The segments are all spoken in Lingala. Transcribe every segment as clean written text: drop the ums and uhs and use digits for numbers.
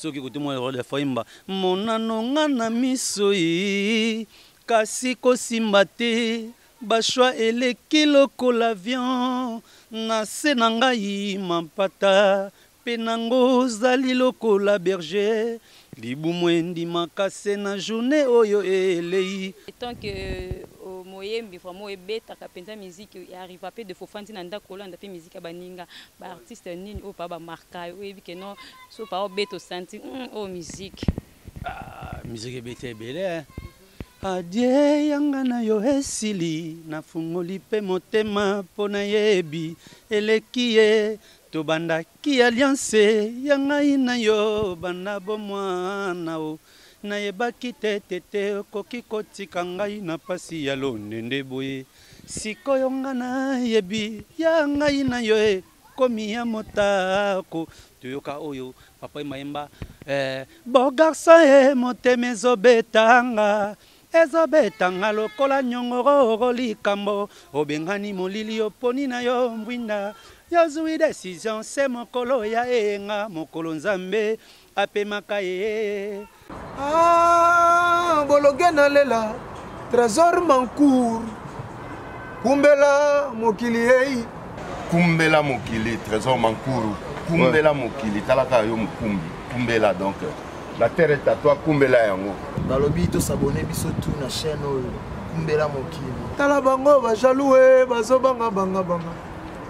Soki kote mwa roi de Faimba monano nga na miso yi kasi kosimba te ba choix eleki lokola avion na se na ngai mampata mpe nango ozali lokola berger libumu endimaka se na journée oyo elei. Tant que moyembi vraiment ebetaka mpenza musique, arriva mpe de fofandi na ndako olanda mpe musique ya baninga baartiste nini oyo pa bamarka yo, oyebi ke non, so pa obeta osanti oyo musique. Ah, musique ebeti ebele. Adie yanga na yo esili, nafungoli mpe motema mpo nayebi eleki ye. Tobandaki alliance ya ngai na yo banda bomwana o, nayebaki te tete okoki kotika ngai na pasi ya londende boye. Sikoyo nga nayebi ya ngai na yo ekomi ya motako. Toyoka oyo papa Mayemba bo garçon e motema ezobetanga ezobetanga lokola nyongororo likambo obengani molili oponi na yo mbwinda yozwi décision se mokolo ya eyenga mokolo Nzambe apemaka ye. Ah, bologe nalela Trésor Mancour kumbela mokili ei. Kumbela mokili Trésor Mancour kumbela mokili talaka yo mokumbi kumbela, donc la terre est à toi, kumbela yango. Balobi tosabone biso tu na chaîne oyo Kumbela Mokili. Tala bango bajaloux e bazobanga banga banga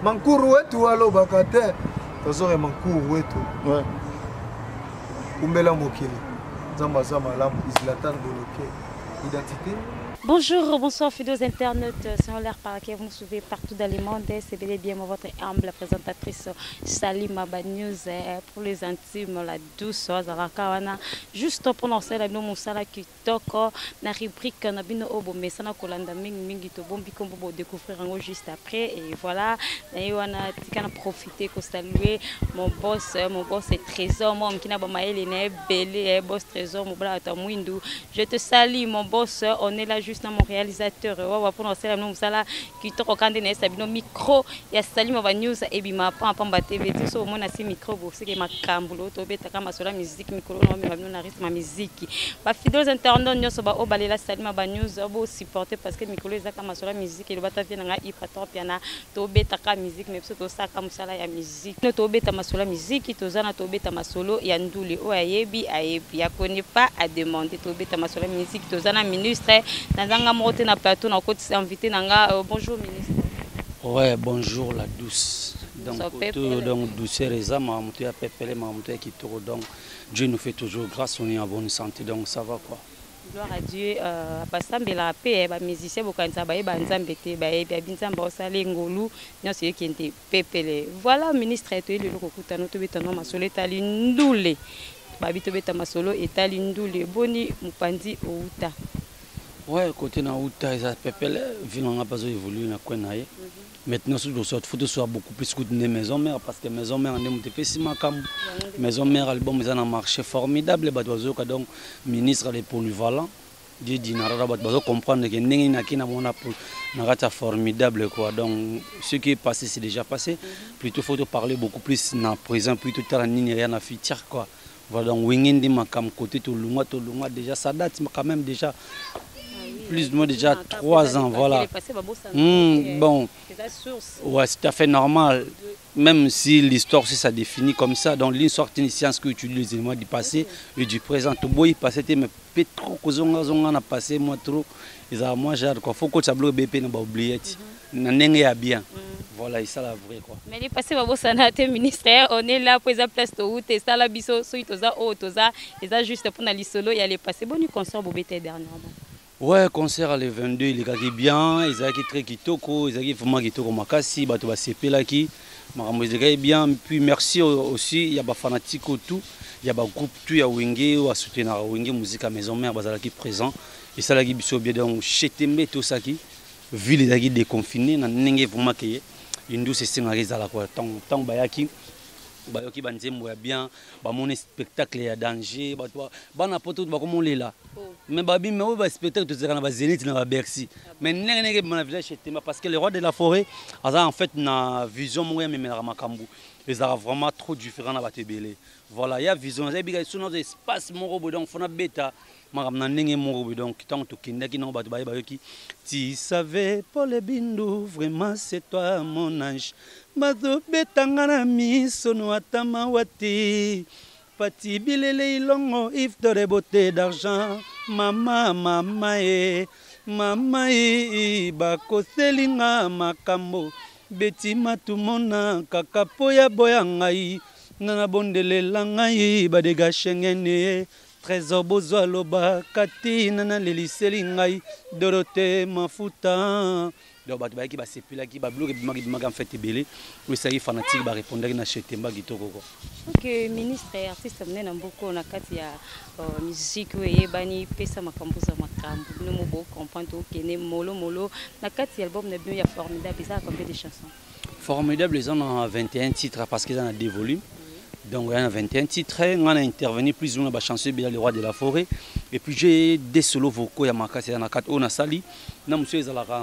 Mankuru wetu alobaka te Trésor ya Mankuru wetu. Ouais. Kumbela mokili Nzambe aza malamu. Zlatan Boloke identité. Bonjour, bonsoir fidèles internautes, c'est l'heure par laquelle vous nous suivez partout dans le monde. C'est bel et bien moi, votre humble présentatrice Salima Ba News, pour les intimes, la douce azalaka wana juste mpona kosala bino mosala kitoko na rubrique na bino oyo bomesana kolanda mingimingi. Tobombi nkombo, bodécouvrir yango juste après. Et voilà, na ye wana tika na profiter kosaluer mon boss, mon boss est Trésor mwa moki na bamayele na ebele. Boss Trésor mobala bato ya mwindu, je te salue mon boss. On est là juste na mon réalisateur wawa mpona kosala bino mosala kitoko. Ka nde nayesa bino micro ya Salima Ba News ebima pamba tv ti so omona si micro boseke makambo lo tobetaka masolo ya musique mikolo na omema bino na rythme ya musique. Bafidèles internautes nyonso baoyo balela Salima Ba News, bosupporte parce que mikolo ezaka masolo ya musique. Eloba ta vie na ngai Ipator Piana, tobetaka musique, mais biso tosalaka mosala ya musique no tobeta masolo ya musique. Toza na tobeta masolo ya ndule, oyo ayebi ayebi, akoni pas à demander. Tobeta masolo ya musique, toza na ministre. Nazanga moko te na plateau, nakotisa invité na nga. Bonjour ministre. Ouais, bonjour la douce. Donc, tout, donc douceur eza makambo ya pepele, makambo ya kitoko. Donc Dieu nous fait toujours grâce, on est en bonne santé, donc ça va quoi. Gloire à Dieu. Basambelaka mpe bamusicien, bokanisa bayeba Nzambe te, bayebi abi Nzambe aosala ngolu nyonso ekende pepele. Voilà ministre, toye lelo kokutana tobeta no masolo etali ndule. Babi tobeta masolo etali ndule, boni mopanzi outa? Ouais, côté na uta eza pepele, vi nanga mpe azoévolue na coin na ye. Maintenant surtout faut tosoa beaucoup plus kutu nde Maison Mère, parce que Maison Mère nde moto epesi makambo. Maison Mère album eza na marché formidable, bato bazoyoka. Donc ministre le polyvalent Dieu dinarara, bato bazocomprendre ke ndenge nini aki na mona na kati ya formidable quoi. Donc ce qui est passé, c'est déjà passé. Plutôt faut parler beaucoup plus na présent, plutôt tala nini eya na futur quoi. Voilà, donc Wenge nde makambo. Côté tolongwa, tolongwa déjà, ça date quand même déjà plus ou moins déjà 3 ans, voilà. Bon, ouais, c'est tout à fait normal, même si l'histoire aussi ça définit comme ça. Donc l'histoire, c'est une science qui utilise les éléments du passé et du présent. Toboyi passé te, mais pe trop kozonga zonga na passé moi trop ezala moi genre quoi. Faut kotia biloko ebele mpe na baoubliette na ndenge ya bien. Voilà, esala vrai quoi. Mais le passé babosana te ministre, on est là po eza place touta, esala biso soki toza oyo toza, eza juste mpona lisolo ya le passé. Boni concert bobeta dernièrement? Ouais, concert le 22 elekaki bien, ezalaki très kitoko, ezalaki vraiment kitoko makasi, bato basepelaki, makambo ezalaki bien. Puis merci aussi ya bafanatique tout, ya bagroupe tout ya Wenge oyo asoutenaka Wenge Musique ya Maison Mère, bazalaki présent, esalaki biso bien. Donc Chetembe tosaki ville ezalaki déconfiné na ndenge vraiment ke indusi esengaka ezala quoi. Ntango bayaki, bayoki banzembo ya bien, bamoni spectacle ya danger, bato bana poto bakomolela. Mais babi mais oyo baspectacle tozalaka na bazénith na babercy, mais ndenge ndenge ebima na village Chetemba, parce que le roi de la forêt aza en fait na vision moko ya memelaka makambo. Ezalaka vraiment trop différent na bato ebele. Voilà, ya vision naza yebika so naza espace moko boye, donc fona beta makambo na ndenge moko boye. Donc ntango tokendaki nango, bato baye bayoki tu savais Paul Bindu, vraiment c'est toi mon ange, bazobetanga na miso no ata mawa te. Pati bilele ilongo if de beauté d'argent, mama mama e mama e, bakoselinga makambo beti matumona kaka po ya boya ngai nga nabondelela ngai badega shengene Trésor bozwa alobaka ntina naleliseli ngai Dorote mafuta. Donc bato bayaki, basepelaki, babiloko ebimaki ebimaki en fait ebele oyo esalaki fanatique barépondaki na Chetemba kitoko quoi. Ok, ministre, artiste monene na mboka na kati ya musique oyo eyebani, pesa makambo za makambo bino mo bocomprendre. Okende molo molo na kati ya album na bino ya Formidable, eza combien de chansons? Formidable eza na 21 titres parce que eza na deux volumes. Donc il y a 21 titres. On a intervenu plus ou moins na chanson ebele, le roi de la forêt, et puis j'ai des solos vocaux ya makasi eza na kati oyo nasali na mosusu. Ezalaka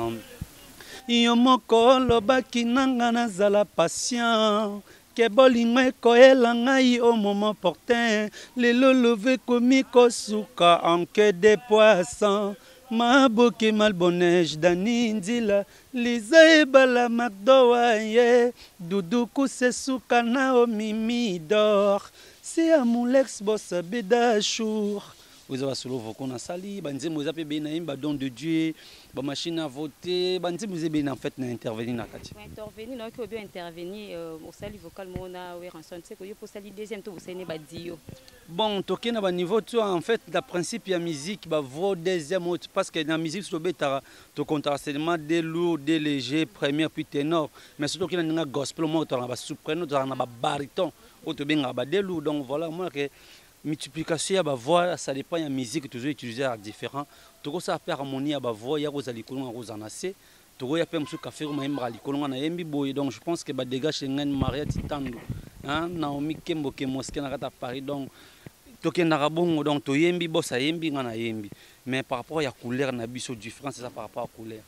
yo moko olobaki nanga nazala patient ke bolingo ekoyela ngai au moment opportun. Lelo love ekomi kosuka en queue de poisson, maboki malbonege dani nzila liza ebala macdoa ye dudu kusesuka naomi midor si amulex bosa bedashour. Oyo eza basolo vocaux nasali. Banzembo eza mpe ebele, nayembi badon de Dieu, bamachine à voter, banzembo eza ebele. En fait na intervenir na kati. Intervenir, nayoki obi intervenir, osali vocal moko na Werrason seko yo mpo osali deuxième to bosali ne badio. Bon, tokei na baniveau to en fait na principe ya musique, bavoix deuxième autre, parce que na musique so tobetaka, tokontaka seulement deux lourds, deux léger, première puis ténor. Mais soki tokei na ndenge gospel moko, tozalaka na basoprano, tozalaka na babaryton oyo tobengaka ba lourd. Donc voilà, omonake multiplication ya bavoix, ça dépend ya musique tozo utiliser ya différent. Tokosala mpe harmonie ya bavoix ya kozala likolo nga kozala na se, tokoya mpe mosusu kafero mayembaka likolo, nga nayembi boye. Donc je pense que badégage ngani Maria Titando, Naomi Kembo ke mosquée na kati ya Paris. Donc tokendaka bongo, donc toyembi, bos ayembi, nga nayembi, mais par rapport ya couleur na biso, différence eza par rapport ya couleur.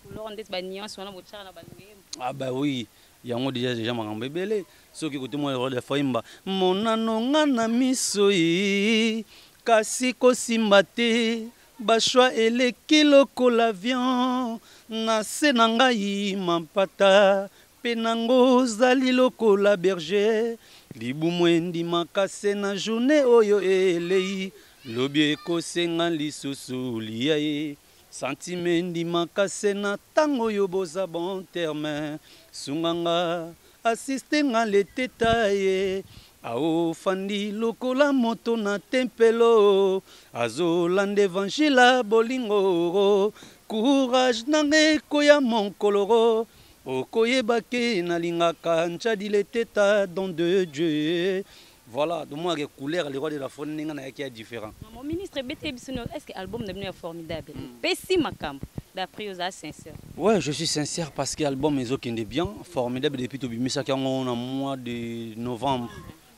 Couleur ndeti banuance wana botyaka na baloyembo. Ah bah oui, yango déjà makambo ebele. Soki kote mwa roi de foyimba monano nga na miso ye, kasi kosimba te, bashwa eleki lokola avion na se na ngai, mampata mpe nango ozali lokola berger, libumu endimaka se na journée oyo elei, lobi ekosenga lisusu lia ye, sentime endimaka se na ntango oyo boza bon terme, sunganga asiste nga leteta ye aofandi lokola moto na tempelo azolanda évangile bolingo, courage nanga ekoya monkoloro okoyeba ke nalingaka ntshadi leteta don de Dieu. Voilà, donc couleur le roi de la forêt ndenge nayaki ya différent. Mon ministre, ebete biso, est ce que album na bino ya Formidable epesi makambo d'après oza sincère? Ouais, je suis sincère parce que album ezokende bien. Formidable, depuis tobimisaki yango na mois de novembre,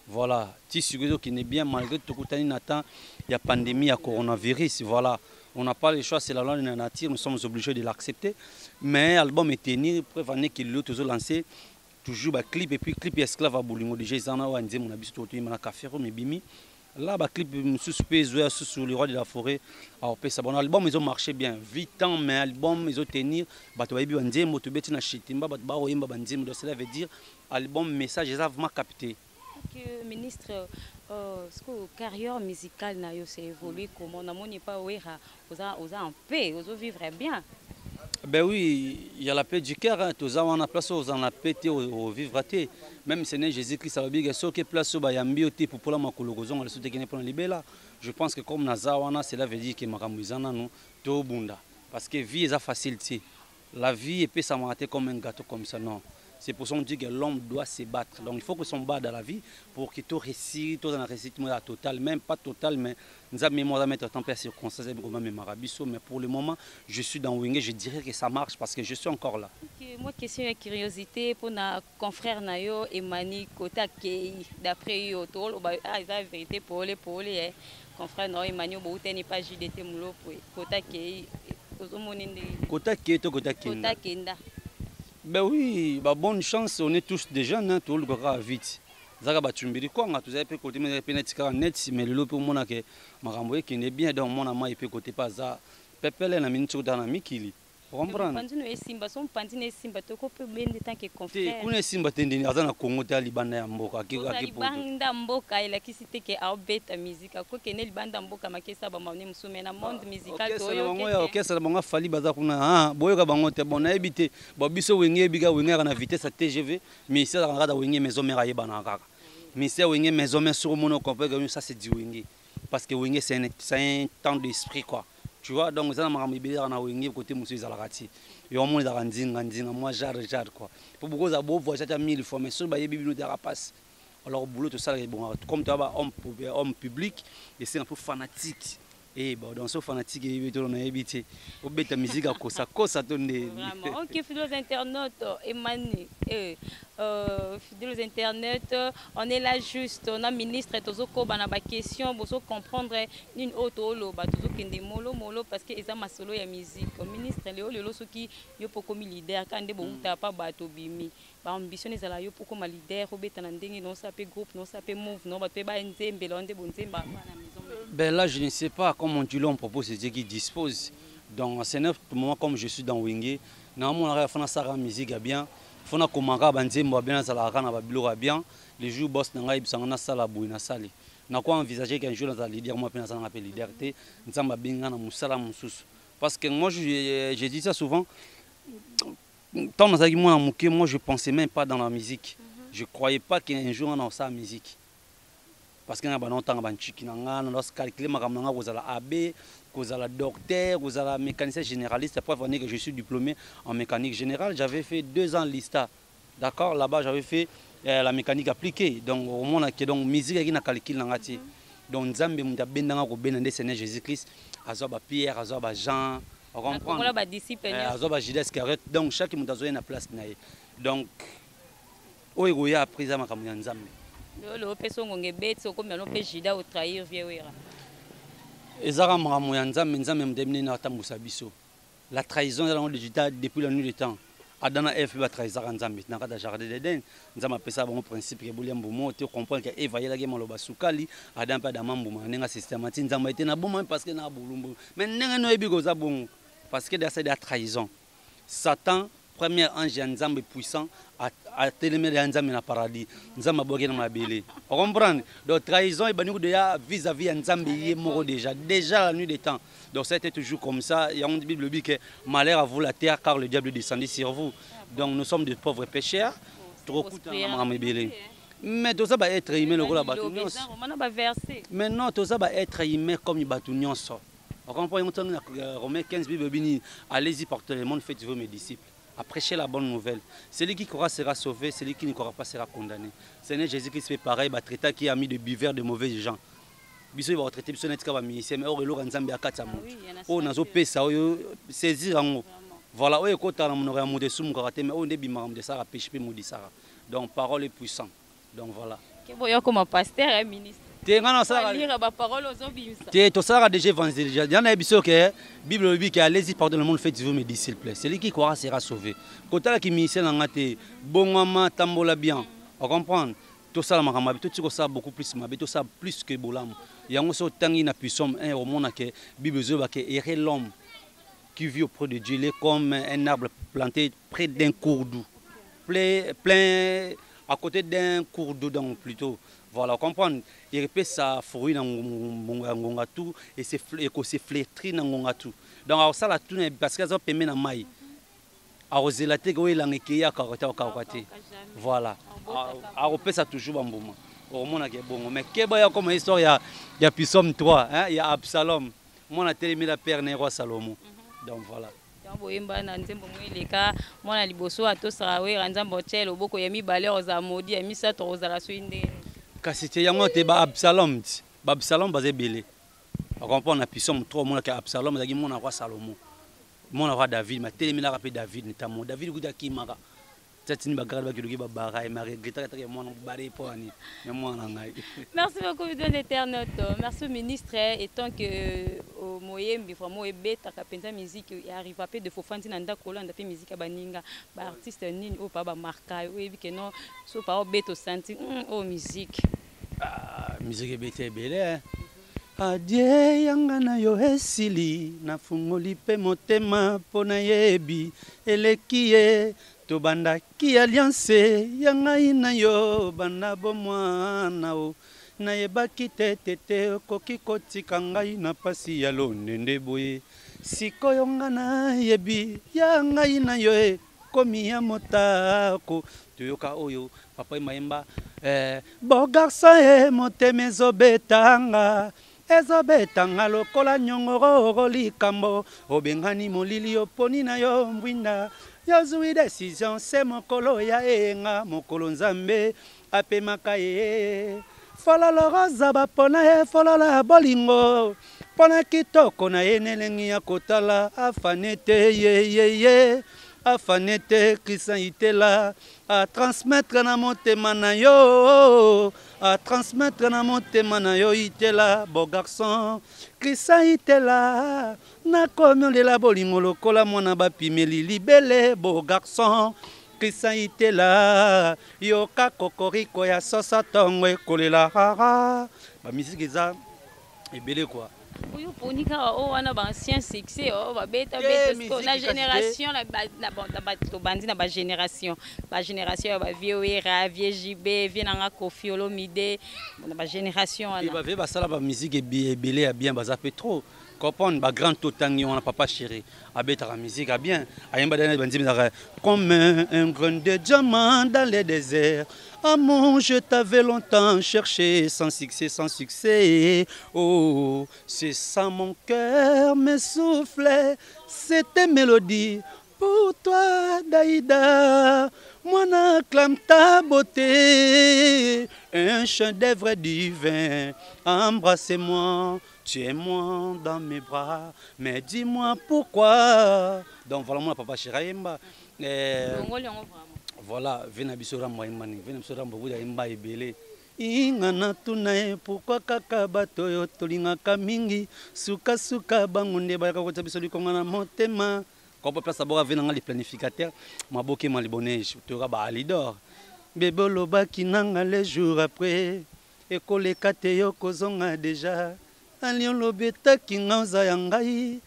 voilà, ti sikoyo ezokende bien malgré tokutani na temps ya pandémie ya coronavirus. Voilà, on n'a pas le choix, c'est la loi de la nature, nous sommes obligés de l'accepter. Mais album est tenu, preuve en est que lelo tozolancé toujours baclip, et puis clip ya esclave ya bolingo déjà eza na oyo ya nzembo na biso toyemba na café rome ebimi là, baclip mosusu mpe ezoya susu. Le roi de la forêt aopesa bon album ezomarche bien 8 ans, mais album ezotenir, bato bayebi banzembo tobeti na Shitimba, bato bakoyemba banzembo. Donc cela veut dire album message eza vraiment capté. Ok, ministre, ce que carrière musicale na yo c'est évolué comment? Namoni pas Wera, oza oza en paix, ozo vivre bien. Ben oui, il y a la paix du cœur, hein. Toza wana place oza na paix te, ovivre te. Même Seigneur Jésus-Christ alobi ke soki place oyo bayambi yo te, pupola makolo, kozonga lisusu te, kende mpona libela. Je pense que comme naza wana, cela veut dire que makambo eza nanu tobunda. Parce que vie eza facile te. La vie epesamaka te comme un gâteau comme ça, non. C'est pour ça qu'on dit que l'homme doit se battre. Donc il faut que son bat dans la vie pour qu'il réussisse, tout dans la réussite totale, même pas totale, mais Nzambe moi mettre temps per circonstances memaka biso. Mais pour le moment, je suis dans Wenge, je dirais que ça marche parce que je suis encore là. Ok, moi question ya curiosité pour na confrère na yo Emani Kota Kei, d'après yo to ba ah eza vérité pole pole eh confrère na yo Emani bouteni pas JDT Mulopo Kota Kei ozomoni nde Kota Kei to Kota Kenda? Kota Kenda. Ben oui, ba bonne chance, on est tous des jeunes, hein, toluka kaka vite. Ezaka batumbili kwanga, tozali mpe kote mpe mpe neti kaka neti, mais lelo mpe omona ke makambo ekende bien, donc mwana mai mpe kote mpe aza pepele na miniti okotala na mikili. Comprendre? Mopanzi no esimba, so mopanzi na esimba te, okope bende tant que Te, confrère. kuna esimba te ndeni aza na Congo te, libanda ya mboka, Kozala ake poto. libanda mboka elakisi te ke aobeta musique, akokende libanda mboka makesa bamane mosusu, mais na monde musical Orchestre na bango ya toyoki te. orchestre na bango afali baza kuna, ah, boyoka bango te. Bon, nayebi te. Bon, biso Wenge yebi kaka Wenge kaka na vitesse ya TGV, mais ici azalaka kaka Wenge maison mère ayebanaka kaka. Mais ici Wenge maison mère sur mono comprend que ça c'est du Wenge. Parce que Wenge c'est un temps d'esprit quoi. Tu vois, donc ça na makambo ebele kaka na Wenge côté mosusu ezalaka ti. Yo mona ezalaka nzinga nzinga moi genre genre quoi. Po bokoza bo voyager ata 1000 fois mais soki bayebi bino te passe. Alors boulot tout ça bon comme toi ba homme homme public et c'est un peu fanatique. Eh bon dans ce fanatique et tout on a évité. Obeta musique à kosa kosa to nde. Vraiment. Ok, fidèles internautes, Emmanuel, fidèles internautes, on est là juste, on a ministre tozoko bana ba question, bozo comprendre nini oyo toloba, tozokende molo molo parce que eza masolo ya musique. Ministre leo lelo soki yo pokomi leader ka nde bouta pa bato bimi. Ba ambition ezala yo pokoma leader, obeta na ndenge non ça pe groupe, non ça pe move, non ba pe ba nzembe la nde bonzemba pa na maison. Ben là, je ne sais pas, comme on dit, l'homme propose, c'est Dieu qui dispose. Donc, c'est un moment comme je suis dans Wenge, normalement, on a fait la musique bien, faut na komaka ba nzembo bien, ça la rana ba biloko bien. Les jours boss na ngai bisanga na sala boye na sali. Na quoi envisager qu'un jour dans leader moi pe na sala pe leader te, nzamba benga na musala mususu. Parce que moi je dis ça souvent, tant nazalaki mwana moke, moi je pensais même pas dans la musique. Je croyais pas qu'un jour on a ça musique. Parce que na bana ntanga banchiki na nga na calculer makambo na nga kozala abbé, kozala docteur, kozala mécanicien généraliste. Après venir que je suis diplômé en mécanique générale, j'avais fait 2 ans l'ISTA. D'accord, là-bas j'avais fait la mécanique appliquée. Donc au moins que donc musique qui na calcul na ngati. Donc Nzambe muta bendanga ko benda nde Seigneur Jésus-Christ, azwa ba Pierre, azwa ba Jean, on comprend. Akongola ba disciple nyonso. Azwa ba Judas Iscariote. Donc chaque mutu azoya na place na ye. Donc oyo ekoya après eza makambo ya Nzambe. Lolo opesa ngonga ebeti, okomi nano mpe Judas otrahir vieux Wera. Ezaka makambo ya Nzambe, Nzambe moto ayebi ndenge atambusa biso. La trahison ezalaka de Judas depuis la nuit des temps. Adam na Ève batrahisaka Nzambe na kati ya jardin d'Éden. Nzambe apesaka bango principe ke bolia mbuma te, comprendre que Ève ayelaki maloba sukali, Adam mpe Adama mbuma ndenge systématique. Nzambe ete na boma parce que na bolumbu. Mais ndenge no yebi koza bongo parce que derrière c'est la trahison. Satan, premier ange ya Nzambe puissant, a telemeli ya Nzambe na paradis. Nzambe aboki na mabele. On comprend? Donc trahison ebandi ko déjà vis-à-vis ya Nzambe ye moko déjà, déjà la nuit des temps. Donc ça a été toujours comme ça. Il y a une Bible dit que malheur à vous la terre car le diable est descendu sur vous. Donc nous sommes des pauvres pécheurs. Trop coûte na mabele. Mais tout ça va être humain lokola bato nyonso. Mais non, tout ça va être humain comme bato nyonso. On comprend, on entend Romains 15, Bible bénie. Allez-y par tout le monde, faites-vous mes disciples. À prêcher la bonne nouvelle. Celui qui croira sera sauvé, celui qui ne croira pas sera condamné. Seigneur Jésus-Christ fait pareil, bah, traita qui a mis de buveurs de mauvais gens. Biso ba traiter biso net ka ba ministère mais or eloko Nzambe akati ya moto. Ah oui, il y en a Oyo ça nazo que pesa oyo saisir yango. Vraiment. Voilà, oyo ekota na monoko ya moto esumukaka te, mais oyo nde ebimaka moto esala péché pe modisaka. Donc parole est puissante. Donc voilà. Ke boyo comme pasteur et ministre. Te nga na sala lire ba parole ozobimisa. Te to sala déjà évangéliser. Ya na biso ke Bible lobi ke allez-y par le monde faites-vous mes disciples. Celui qui croira sera sauvé. Kotala ki ministère na nga te bongama tambola bien. On comprendre? To sala makambo mabe, to tiko sala beaucoup plus mabe, to sala plus que bolamu. Yango so tangi na psaume 1 au monde ke Bible zo ba ke errer l'homme qui vit auprès de Dieu, il est comme un arbre planté près d'un cours d'eau. Plein, plein à côté d'un cours d'eau donc plutôt. Voilà, comprendre. Il répète sa fruit dans ngonga ngonga tout et c'est et que c'est flétri dans ngonga tout. Donc alors ça la tout parce que ça permet na mai. Arroser la tête que elanga ekeya kakata kakata. Voilà. Arroper ça toujours bambuma. Au moins que bongo mais keba ya comme histoire ya ya Psaume 3 hein, ya Absalom. Moi na telemi la père na roi Salomon. Donc voilà. Nzambo oyemba na nzembo moeleka mwana liboso atosaka wera nzambo otie loboko ya mibale ozala modi ya misato ozala soki ndenge. Kasi te yango te ba Absalom ti. Ba Absalom baza ebele. On comprend na Psaume 3 mona ke Absalom azalaki mwana roi Salomon. Mwana roi David, ma telemelaka pe David ntamo. David kuta akimaka. Tati ni bagarde bakiluki ba bara et ma regrettaka taka mwana bare po ani. Ya mwana ngai. Merci beaucoup, fidèles internautes. Merci au ministre, et tant que Moyembi vraiment ebetaka mpenza musique, arriva mpe de fofandi na ndako, olanda mpe musique ya baninga, baartiste nini oyo pa bamarka yo, oyebi ke non, so pa obeta osanti oyo musique? Ah, musique ebeti ebele. Adie yanga na yo esili, nafungoli mpe motema mpo nayebi eleki ye. Tobandaki alliance ya ngai na yo banda bomwana o, nayebaki te tete okoki kotika ngai na pasi ya londende boye. Sikoyo nga nayebi ya ngai na yo ekomi ya motako. Toyoka oyo papa Mayemba, beau garçon e, motema ezobetanga, ezobetanga lokola nyongororo. Likambo obengani molili, oponi na yo mbwinda, yozwi décision se mokolo ya eyenga, mokolo Nzambe apemaka ye. Fololo roza bapona ye, fololo ya bolingo, mpona kitoko na ye nelengi ya kotala. Afane te yeyeye, afane te. Christian Itela atransmettre na motema na yo, atransmettre na motema na yo. Itela, beau garçon, Christian Itela, nakomi olela bolingo lokola mwana bapimeli libele. Beau garçon Christian Itela, yoka kokoriko ya soso ntongo ekolela. Rara bamusique eza ebele quoi. Oyo poni kaka oyo wana baancien succès oyo babeta beta na génération tobandi na bagénération, bagénération ya bavieux Wera, vieux JB, vieux nanga Kofi Olomide, na bagénération wana. Bavieux basala bamusique ebele ya bien, baza mpe trop comprendre. Bagrand totangi wana, Papa Chéri abetaka musique ya bien, ayemba dana bandimi ezalaka comme un grain de diamant dans le désert. Amour, je t'avais longtemps cherché, sans succès, sans succès. Oh, c'est ça, mon cœur me soufflait cette mélodie pour toi, Daïda. Moi, acclame ta beauté, un chef-d'œuvre divin. Embrassez-moi, tiens-moi dans mes bras, mais dis-moi pourquoi. Donc voilà, moi, Papa Chéri ayemba. Voilà, vieux na biso Rambo ayemba nini? Vieux na biso Rambo buda ayemba ebele. Inga natuna ye pourquoi kaka bato oyo tolingaka mingi, sukasuka bango nde bayaka kotia biso likonga na motema. Kopo place aboka vieux nanga les planificateurs maboke malibonege. Toyoka ba Alidor, bebe olobaki nanga le jour après ekoleka te, yo kozonga déjà. Ali olobi etaki nga oza ya ngai,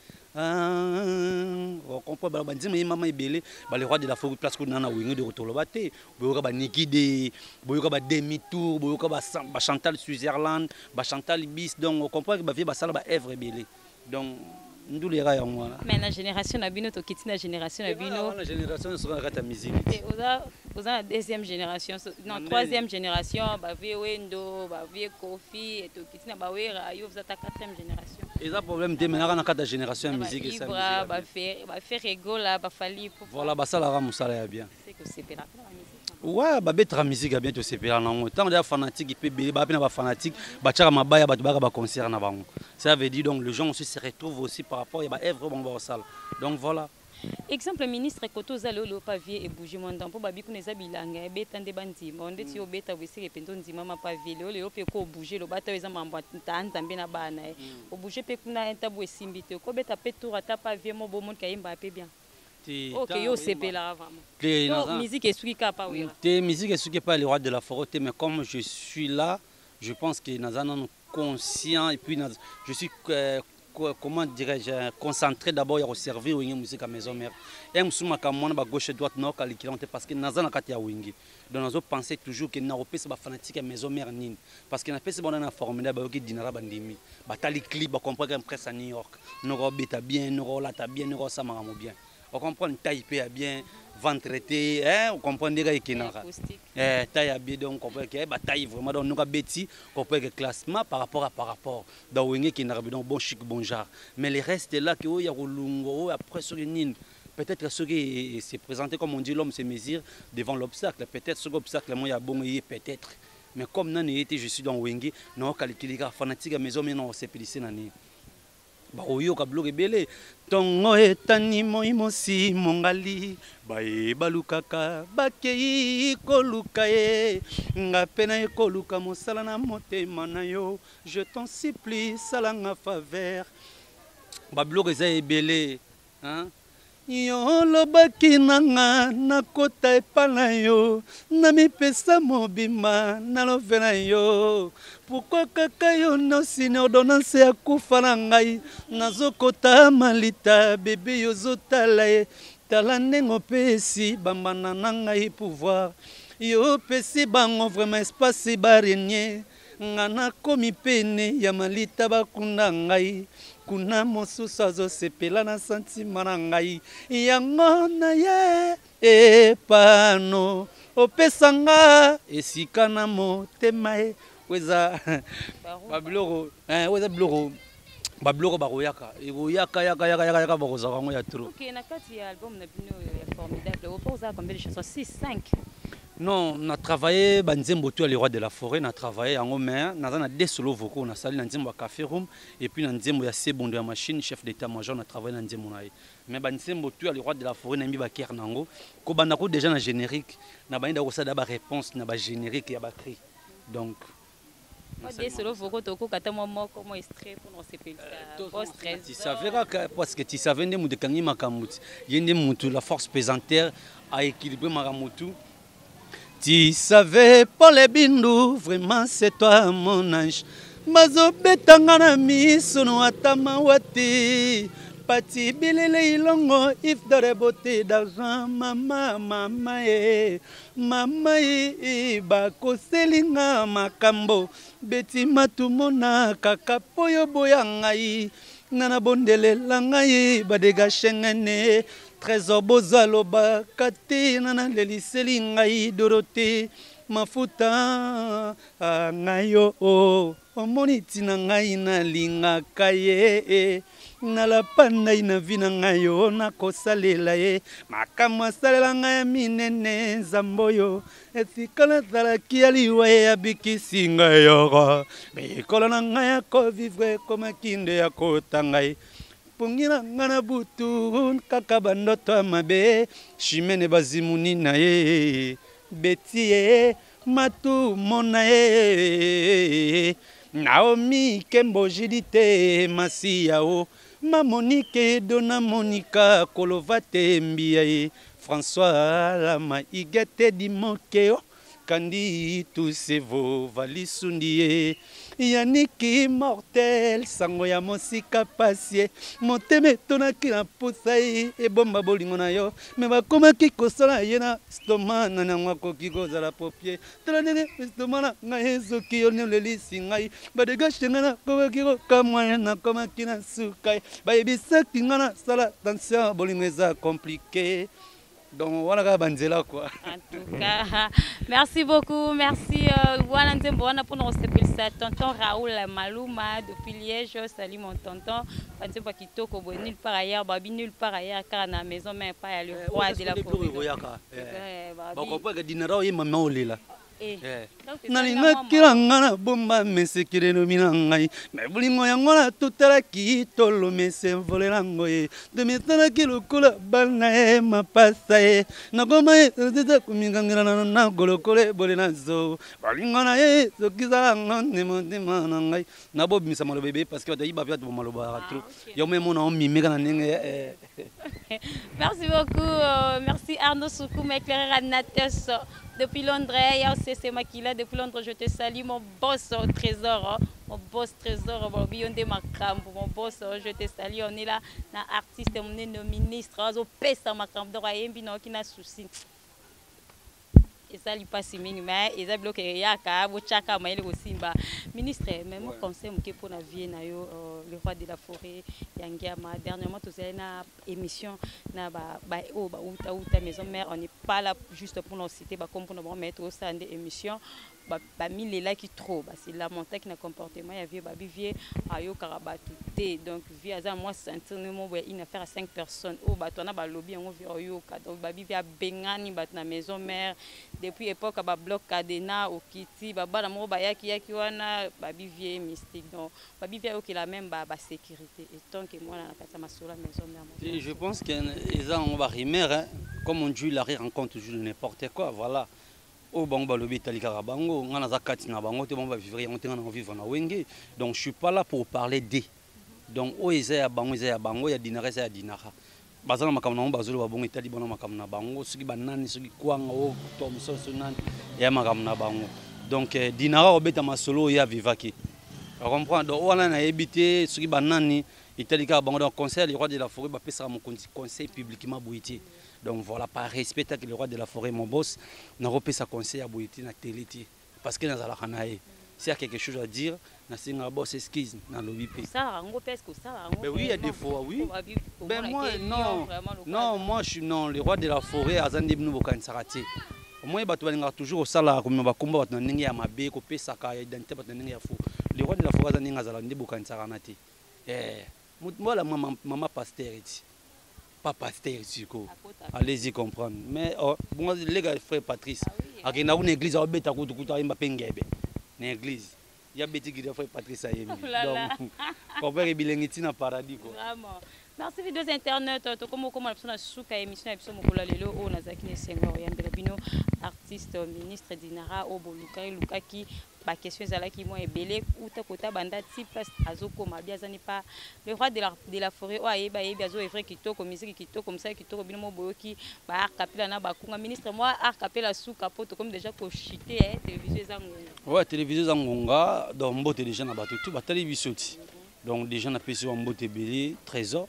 ocomprendre. Bandima ye mama ebele, bale roi de la forêt, place kuna na Wenge de kotoloba te. Boyoka baniki de, boyoka bademi tour, boyoka bachantal Switzerland, bachantal bis. Donc ocomprendre ke bavieux basala baœuvre ebele, donc ndulu eka yango wana. Mais na génération na bino, tokiti na génération na bino. Na génération nyonso na kati ya musique. Oza na deuxième génération, non, troisième génération, bavieux Wendo, bavieux Kofi, tokiti na bawera, yo oza ta quatrième génération. Eza problème te, mais naka na kati ya génération ya musique. Ibra, baFerre Gola, baFally. Voilà, basalaka mosala ya bien. Kosepela. Ouais, babetaka musique ya bien, tosepela nango. Ntango deya fanatique mpe ebele, baa mpe na bafanatique, batiaka mabaya, bato bayaka baconcert na bango. Ça veut dire donc les gens aussi se retrouvent aussi par rapport ya baœuvre bango bakosala. Donc voilà. Exemple, ministre koto oza lelo pa vieux ebouge mwa ndambo, babi kuna eza bilanga ebeta nde bandima ndeti yo obeta boye, eseke mpenza ondimama pa vieux. Lelo lelo mpe ko obouge, loba ata oyo eza mambo ta Nzambe na bana ye, obouge mpe kuna ntabu esimbi te, okobeta mpe tour ata pa vieux mo bomonika yembaka mpe bien. Ok, yo osepelaka vraiment musique esuki kaka pa Wera? Te, musique esuki pa le roi de la forêt te, mais comme je suis là, je pense que naza nano conscient et puis je suis comment dirais-je, concentré d'abord ya koservir Wenge Musique ya Maison Mère. Ya mosusu makambo wana bagauche droite naokalikila te, parce que naza na kati ya Wenge. Donc nazopense toujours ke nakopesa bafanatique ya Maison Mère nini, parce que napesi bango na formidable. Bayoki Dinara, bandimi, batali clip, bacomprendre ke presse ya New York noko obeta bien, noko olata bien, noko osala makambo bien, ocomprendre, taille mpe ya bien, ventre te, ocomprendre ndenge ekendaka, taille ya bien. Donc comprendre ke bataille vraiment, donc noko abeti, comprendre ke classement par rapport donc Wenge ekendaka bi, donc bon chic, bon genre. Mais le reste là ke oyo ya kolungwa oyo après soki nini, peut-être soki s'est présenté, comme on dit, l'homme se mesure devant l'obstacle. Peut-être soki obstacle mo ya bongo ye, peut-être. Mais comme nani ye te, je suis dans Wenge, naokalikili kaka fanatique ya Maison Mère na osepelise na nini, bakoyoka biloko ebele. Ntongo etani, moi mosi mongali, baye balukaka bakei koluka ye, nga mpe naye koluka mosala na motema na yo. Je t'en supplie, salanga faveur. Babiloko eza ebele. Hein? Yo olobaki na nga nakota epa na yo, namipesa mobimba na love na yo. Pourquoi kaka yo nosini ordonnance ya kufa na ngai? Nazokota malita bebe yo ozotala ye, tala ndenge opesi bambanda na ngai pouvoir. Yo opesi bango vraiment espace ba renier. Nga nakomi pene ya malita bakunda ngai kuna mosusu azosepela na santima na ngai yango na ye epano opesa nga esika na motema ye eza babiloko eza biloko babiloko bakoyaka ekoyaka yaka yaka yaka yaka bakozaka yango ya trop. Ok, na kati ya album na bino ya Formidable, opo oza combien de chansons? 6, 5? Non, na travaillé ba nzembo tout ya le roi de la forêt, na travaillé yango mais naza na deux solos vocaux na sali na nzembo ya Café Room et puis na nzembo ya Sebondo ya machine chef d'état major na travaillé na nzembo na ye. Mais ba nzembo tout ya le roi de la forêt na yembi ba ker nango ko banda ko déjà na générique na banda ko sala ba réponse na ba générique ya ba cri. Donc Deux solos vocaux tokoka ata mwa moko mwa extrait mpona kosepelisa boss Trésor. Tu savais kaka parce que tu savais nde moto ekangi makambo ti ye nde moto la force pesanteur a équilibré makambo tout. Tu savais Paul Ebindu vraiment c'est toi mon ange bazobeta nga na miso no ata mawa te Pati bilele ilongo if dore beauté d'argent mama mama e Mama ee bakoseli nga makambo Betty Matumona kaka po yo boya ngai Nga na bondelela ngai ba dega Schengen Trésor Bozo alobaka te nga naleliseli ngai Dorothée Mafuta ah, ngai yo oh. Omoni tina ngai nalingaka ye Nalapa ndai na vie na ngai yo nakosalela ye Makambo asalela ngai ya minene Nzambe oyo esika nazalaki ya liwa ye abikisi ngai yoko Mikolo na ngai ya kovivre ekomaki nde ya kota ngai Pongi na ngai na butu kaka bandoto ya mabe Chimene bazimuni na ye Beti ye Matu mona ye Naomi Kembo Judite Masiya o Ma Monique Dona Monica Kolova te Mbiya ye François Lama Huguette Dimoke o Kandi Tusevo Valisundi ye Yannick Mortel Sango ya mosika pasi ye Motema etonaki na posa ye Ebomba bolingo na yo Me bakomaki kosala ye na stoma nani yango akoki kozala popie tala ndenge stoma na ngai ezoki yo nde olelisi ngai badegashe ngai nakomaki kokamwa ye nakomaki na suka ye bayebisaki ngai nasala tension bolingo eza compliqué donc wana kaka banzela quoi. En tout cas, merci beaucoup, merci wana nzembo wana mpona kosepelisa tonton Raoul Maluma depuis Liège. Salut mon tonton, banzembo ya kitoko boye nulle part ailleurs, babi nulle part ailleurs kaka na maison mère epai ya le roi de la forêt. Ekoyaka bakopoka dinara oye mama olela. Nalingaki na nga na bomba mesekele lobi na ngai me bolingo yango natutalaki tolo mesemvole nango ye tomisalaki lokola bana ye mapasa ye nakoma ye eza komikangela na nagolokolo ebole na zo bolingo na ye sokizala ngo nde motema na ngai nabobimisa maloba ebele parce que bato ayiba mpe bato bamaloba yaka trop yo me mona omimeka na ndenge. Merci beaucoup. Merci Arnaud Soukoum, éclaireur à Nates depuis Londres. Yao Makila depuis Londres, je te salue, mon boss au trésor. Oh, mon boss trésor, bon, Bionde Makambo, mon boss, oh, je te salue. On est là, na artiste, on est nos ministres, oh, pesa Makambo, donc, ayembi na okina souci. Ezali mpasi mingi mais eza biloko eyaka botyaka mayele kosimba ministre. Mais mo conseil moke mpona vie na yo, le roi de la forêt ya Ngiama. Dernièrement tozali na émission na oyo bautauta maison mère. On n'est pas là juste mpona citer bakombo mpona bango, mais tozosala nde émission. Bamilelaki trop, basilamentaki na comportement ya vieux. Babi vieux ayokaka bato te, donc vieux aza mwa sentir ne mo boye une affaire à cinq personnes oyo bato wana balobi yango vieux oyoka. Donc babi vieux abengani bato na maison mère depuis époque ya babloc cadena okiti babana moko bayaki yaki wana. Babi vieux mystique, donc babi vieux ayokela même basécurité etant que mwana na kati ya masolo ya maison mère. Je pense que eza yango barumeur, hein. Comme on dit, la rire raconte toujours n'importe quoi, voilà. Oyo bango balobi etali kaka bango, nga naza kati na bango te. Bango bavivre yango te, nga na vivre na Wenge, donc je suis pas là pour parler d'eux. Donc oyo eza ya bango eza ya bango, ya Dinara eza ya Dinara. Baza na makambo na bango bazoloba bongo etali bango na makambo na bango, soki banani soki kwanga o Thomson soki nani ya makambo na bango. Donc eh, Dinara obeta masolo oyo avivaki. Comprendre donc wana nayebi te soki banani etali kaka bango. Donc conseil le roi de la forêt bapesaka mokonzi conseil publiquement boye te. Donc voilà, par respect que le roi de la forêt mon boss nakopesa conseil ya boye te na télé te parce que nazalaka na ye. S'il y a quelque chose à dire, nasenga boss excuse nalobi pe. Ben oui, il y a des fois, oui. Ben moi, non, non, moi je suis non, le roi de la forêt aza nde bino bokanisaka te. Omoni bato balingaka toujours kosala komema bakombo bato na ndenge ya mabe, kopesaka identité bato na ndenge ya faux. Le roi de la forêt aza ndenge azala nde bokanisaka na te. Eh, voilà mama, mama pasteur eti. Pas pasteur siko. Allez-y comprendre. Mais oh, bon les gars frère Patrice, akenda kuna église abeta kutu kutu ayemba pe ngebe. Na église. Ya beti gida frère Patrice ayembi. Donc comprendre bilengi tina paradis quoi. Vraiment. Merci vidéos internet tokomo koma na biso na suka émission na biso mokolo ya lelo oyo nazalaki na esengo ya koyambela bino artiste ministre Dinara oyo bolukaki lukaki ba question ezalaki mwa ebele uta kota banda ti place azokoma bi azani pa le roi de la forêt oyo ayebi ayebi azo evre kitoko musique kitoko mosala kitoko bino mo boyoki ba arcapela na bakunga ministre mwa arcapela suka po tokomi déjà kochite eh, télévision eza ngonga. Ouais, télévision eza ngonga donc mbote déjà na bato tout batali biso ti. Donc déjà napesi wa mbote ebele trésor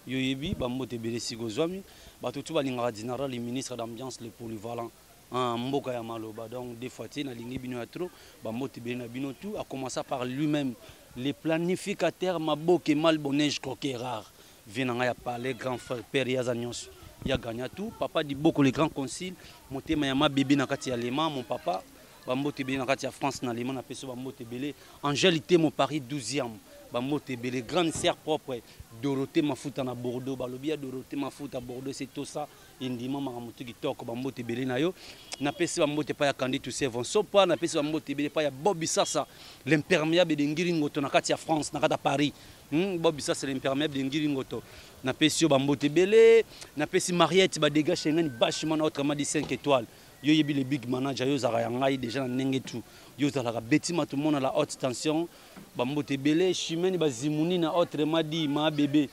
yo yebi ba mbote ebele siko ozwami bato tout balingaka Dinara le ministre d'ambiance le polyvalent mboka ya maloba. Donc des fois te nalingi bino ya trop ba mbote ebele na bino tout, a commencer par lui-même le planificateur Maboke Malbonneige croquet rare vie na ngai ya parler grand frère père yaza nyonso ya gagna tout papa Diboko le grand concile motema ya mabebe na kati ya Lema mon papa ba mbote ebele na kati ya France na Lema na peso ba mbote ebele Angèle Temo Paris 12e ba mbote ebele grande sœur propre Dorothée Mafuta na Bordeaux balobi ya Dorothée Mafuta Bordeaux c'est tout ça indima makambo tu kitoko ba mbote ebele na yo na pesi ba mbote pa ya Candy Toussaint Von Sopa na pesi ba mbote ebele pa ya Bobby Sasa l'imperméable de Ngiringoto na kati ya France na kati ya Paris. Bobby Sasa l'imperméable de Ngiringoto na pesi yo ba mbote ebele na pesi Mariette ba dégâts chez ngani bâchement autrement dit 5 étoiles yo yebi le big manager yo zaka ya ngai déjà na ndenge tout yo zalaka beti matumona la haute tension ba mbote ebele Chimène bazimuni na autrement dit ma bébé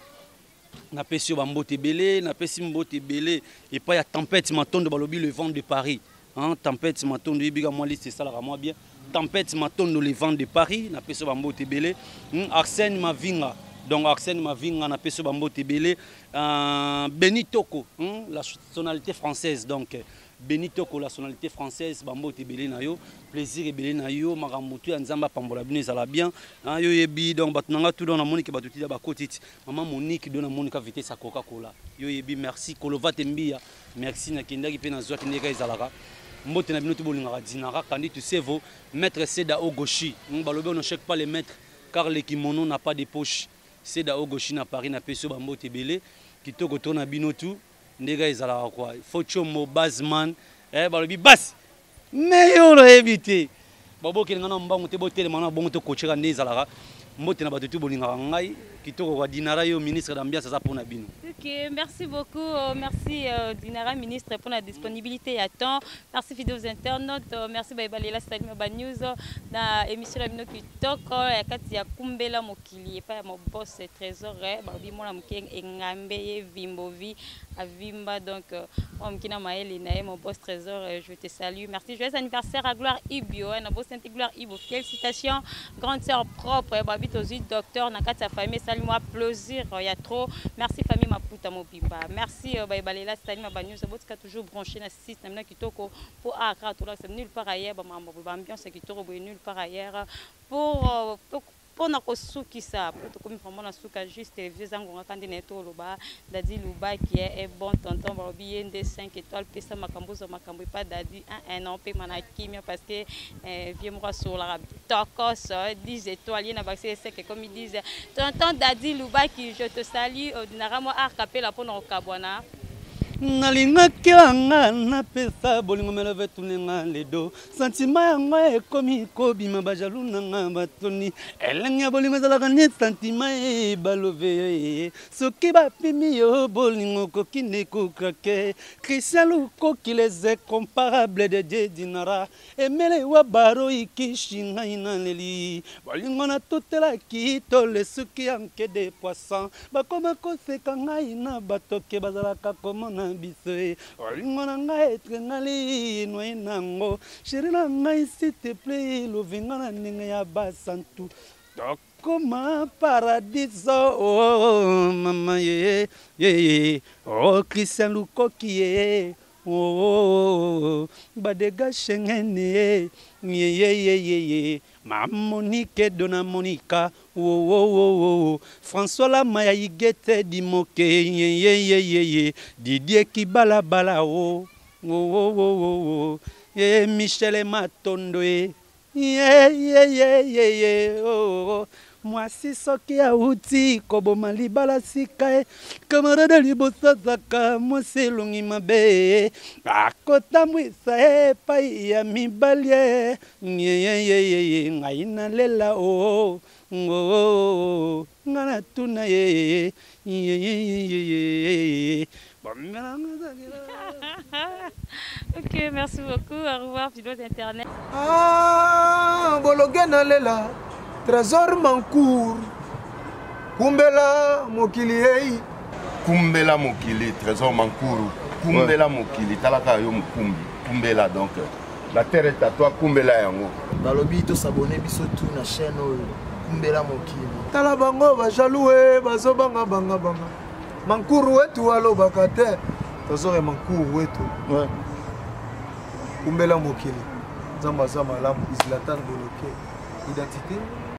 napesi yo ba mbote ebele napesi mbote ebele epai ya Tempête Matondo balobi le vent de Paris hein, Tempête Matondo yebika mwa liste esalaka mwa bien Tempête Matondo le vent de Paris napesi yo ba mbote ebele Arsène Mavinga donc Arsène Mavinga napesi yo ba mbote ebele Benny Toko la sonalité française donc Benny Toko la sonalité française bambote ebele na yo plaisir ebele na yo makambo tu ya Nzambe apambola bino ezala bien hein, yo yebi donc bato na nga tout donc namoni ke bato tida bakoti ti maman Monique do namoni ka vitesse ya Coca-Cola yo yebi merci Kolovate Mbia merci nakendaki pe nazwaki ndeka ezalaka mbote na bino tu bolingaka Dinara Kandi tu sevo maître Seda Ogoshi balobi on ne chèque pas les maîtres car le kimono n'a pas de poche Seda Ogoshi na Paris na peso ba mbote ebele kitoko to na bino tu ndeka ezalaka quoi Fochomo Bazman eh balobi basi mais yo nayebi te babokeli nga na mbangu te botelema na bongo tokocheka nde ezalaka mbote na bato tu bolingaka ngai kitoko kwa Dinara yo ministre d'ambiance aza mpona bino. Ok, merci beaucoup. Merci Dinara ministre pour la disponibilité à temps. Merci fidèles internautes. Merci Baïbalela Salima Ba News na émission la bino kitoko ya kati ya Kumbela mokili epai ya mon boss Trésor balobi mwana moke engambe ye vimbovi avimba donc mwana moke na mayele na ye mon boss Trésor je te salue. Merci. Joyeux anniversaire à Gloire Ibio na boss Sainte Gloire Ibio. Félicitations grande sœur propre babi tozui docteur na kati ya famille sali moi plaisir ya trop. Merci famille Maputa mobimba. Merci Baïbalela Salima Ba News botika toujours branché na site na mina kitoko pour akra to la nulle part ailleurs ba mambo ba ambiance kitoko boye nulle part ailleurs pour pona kosukisa po tokomi vraiment na suka juste vieux zango ngaka nde na ye toloba Dadi Lubaki est bon tonton balobi ye nde 5 étoiles pesa makambo zo makambo epa Dadi 1 1 non pe mana kimia parce que vieux moko asololaka tokos 10 étoiles ye na bakisi 5 ekomi 10 tonton Dadi Lubaki je te salue ordinara mwa arcapela pona kokabwana. Nalingaki yanga napesa bolingo melove tunenga ledo sentiment yango ekomi kobima bajalu nanga batoni elengi ya bolingo ezalaka ni sentiment e balove soki bapimi yo bolingo okoki nde kokrake. Christian Lukoki, les incomparables de Dieu Dinara emele wa baro ikishi ngai naleli bolingo natutelaki tole suki ya nkede poisson bakoma koseka ngai na bato ke bazalaka komona biso e bolingo na ngai etrengali noi nango sheri na ngai s'il te plaît lovinga na ndenge ya basantu tokoma paradiso. Oh, mama ye ye, oh, Christian Lukoki ye, oh, badega Schengen ye ye ye ye ye ye, ma Monique Dona Monica, oh, oh, oh, oh. François Lama ya Igete Dimoke ye ye ye ye ye, Didier Kibalabala, oh, oh, oh, oh, oh, oh. Ye Michel Matondo ye ye ye ye ye ye, oh, oh. Mwasi soki awuti koboma libala sika ye camarade liboso azaka mwasi elongi mabe akotambwisa ye epai ya mibali ye yeyeyeye ngai nalela o o ngai natuna ye yeyeyeye. Ok, merci beaucoup. Au revoir, fidèles internet. Ah, bologe nalela Trésor Mancour kumbela mokili ei. Kumbela mokili, Trésor Mankuru, kumbela mokili, talaka yo mokumbi, kumbela. Donc la terre est à toi, kumbela yango. Balobi tosabone biso tu na chaîne oyo Kumbela Mokili. Tala bango bajalou e bazobanga banga banga Mankuru wetu alobaka te Trésor ya Mankuru wetu. Kumbela mokili, Nzambe aza malamu. Zlatan Boloke identité.